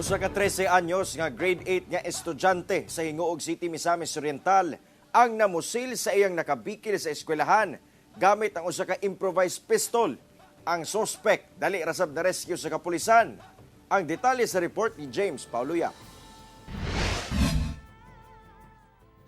Usa ka 13 anyos nga grade 8 nga estudyante sa Gingoog City, Misamis Oriental ang namusil sa iyang nakabikil sa eskwelahan gamit ang usa ka improvised pistol. Ang suspect dali ra sab na rescue sa kapulisan. Ang detalye sa report ni James Paulo Yap.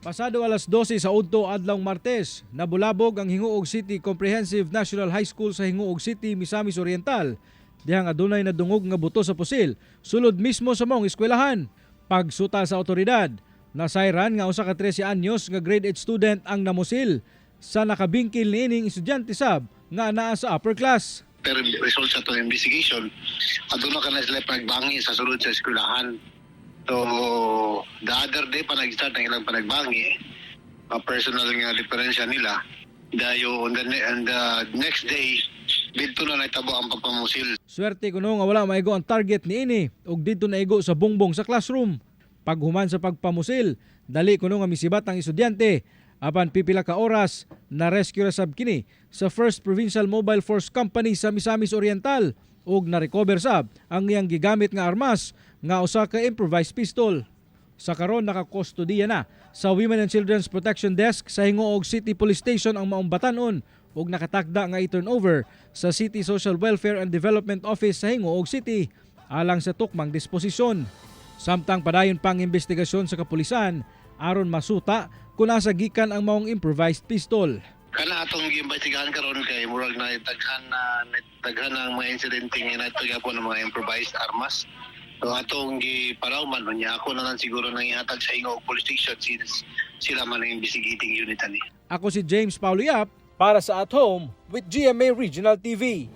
Pasado alas 12 sa udto adlawng Martes, nabulabog ang Gingoog City Comprehensive National High School sa Gingoog City, Misamis Oriental. Dihang adunay nadungog nga buto sa pusil, sulod mismo sa maong eskwelahan. Pagsuta sa otoridad, nasayran nga usa ka 13 anyos nga grade 8 student ang namusil sa nakabingkil niining estudyante sab nga anaa sa upper class. Pero result sa atong investigation, aduna ka na sila panagbangi sa sulod sa eskwelahan. So, the other day pa nag-start ang ilang panagbangi, mga personal nga diferensya nila. Dayo on the next day, didto na nahitabo ang pagpamusil. Swerte kuno nga wala maigo ang target niini ug didto naigo sa bongbong sa classroom. Paghuman sa pagpamusil, dali kuno nga misibat ang estudyante. Apan pipila ka oras na rescue ra sab kini sa 1st Provincial Mobile Force Company sa Misamis Oriental ug na-recover sab ang iyang gigamit nga armas nga usa ka improvised pistol. Sa karon, nakakustodiya na sa Women and Children's Protection Desk sa Gingoog City Police Station ang maong batanon ug nakatakda nga i-turn over sa City Social Welfare and Development Office sa Gingoog City alang sa tukmang disposisyon. Samtang padayon pang investigasyon sa kapulisan aron masuta kung asa gikan ang maong improvised pistol. Kana atong giimbestigahan karon kay murag na daghan na daghan ang mga insidente nga nato gyapon ng mga improvised armas. So atong gipalawman, unya ako na lang siguro nang ihatag sa Gingoog Police Station since sila man ang investigating unit ani. Ako si James Paulo Yap para sa At Home with GMA Regional TV.